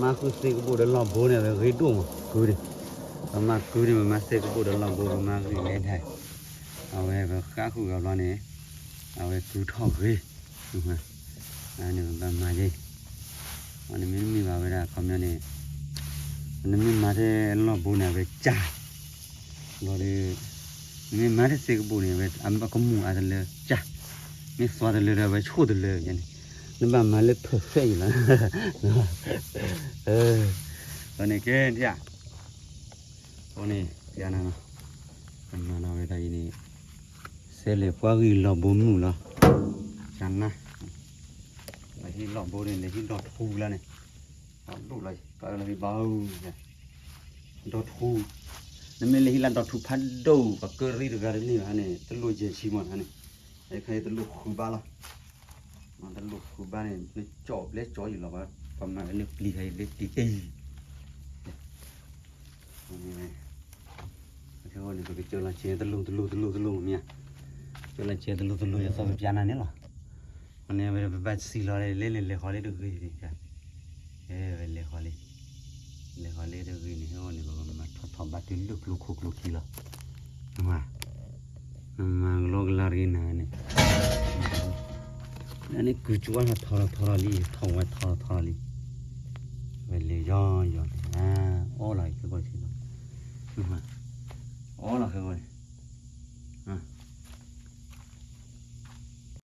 မၤဃုာ်သ့ၣ်ကဘိၣ်ဒီးလီၢ်ဘိန့ၣ် အဝဲဂ့ၤဒိၣ်မး ကုဒၣ်, ပမၤကုဒၣ် ပမၤသ့ၣ်ကဘိၣ်ဒီးလီၢ်ဘိ ပမၤဂ့ၤလဲၣ်ဒၣ်, အဝဲပဃါဃုာ်ဂၤဘျီန့ၣ်, အဝဲကုထီၣ်ဂ့ၤ, န့ၣ်ပဘၣ်မၤယ့ၢ်, နမ့ၢ်မ့ၢ်ဘၣ်ဝဲဒၣ်ခီပညီန့ၣ်, နမ့ၢ်မၤထဲလီၢ်ဘိန့ၣ် အဝဲကၢ် ဘျီဒီး, နမ့ၢ်မၤထဲသ့ၣ်ကဘိၣ်န့ၣ် အဝဲအကမူၣ်အါတလၢကၢ်, မ့ၢ်သွါတလၢဒီး အဝဲဆိၣ်တလၢန့ၣ်, နဘၣ်မၤလၢ perfect အံၤလီၤ, အန့ၣ်ကဲထံၣ်ဧါ, အန့ၣ် ပျါနၤလီၤ, မၤလီၤဝဲဒၣ်အံၤန့ၣ်, ဆဲးလဲၤပှၤဂံၢ်လီၢ်ဘိမုၢ်လီၤ, ကနါ, လဲၤဟံးလီၢ်ဘိန့ၣ် လဲၤဟံးဒီထူလၢန့ၣ်, ဒိၣ်လီၤ, ပှၤလၢဟံးဘၣ်အူ, ဒီထူ, နမ့ၢ်လဲၤဟံးလၢဒီထူဖးဒိၣ် ပှၤကရံတဂၤတန့ၢ်ဘၣ်န့ၣ် တလိၣ်ယဲၢ်ဆံမးန့ၣ်, ခဲအံၤတလိၣ်ဃုဘးလီၤ, တလိၣ်ဃုဘးန့ၣ် နကၠီၣ်ဘျဲကၠီၣ်ယံၤလီၤ, ပှၤမၤလၢပျံၤခဲအံၤလၢပျံၤတယံၤ ခဲအံၤန့ၣ် ပကစၢလီၤစဲတလိၣ်တလိၣ်တလိၣ်တလိၣ်မ့ၢ်ဧါ, ကၠီလီၤစဲတလိၣ်တလိၣ်ယသီပျါနၤန့ၣ်လီၤ, အန့ၣ်ဝဲပဘၣ်စံးလီၤလၢလဲၤလဲၤဃီလၢတဂ့ၤန့ၣ်, ဝဲလဲၤဃီလံ, လဲၤဃီလၢတဂ့ၤန့ၣ် ဟဲအိၣ်န့ၣ် ပကမၤထီၣ်ထီၣ်ဘၣ်တုၤလၢကျိခိၣ်ကျိခံလီၤ, မၤကလီကလီတဂ့ၤနၤန့ၣ်, န့ၣ်ကုကၠူဝဲထီၣ်ထီၣ်ထီၣ်ထီၣ်လံ ထီၣ်ဝဲထီၣ်ထီၣ်ထီၣ်လံ, ဝဲလဲၤယီၤ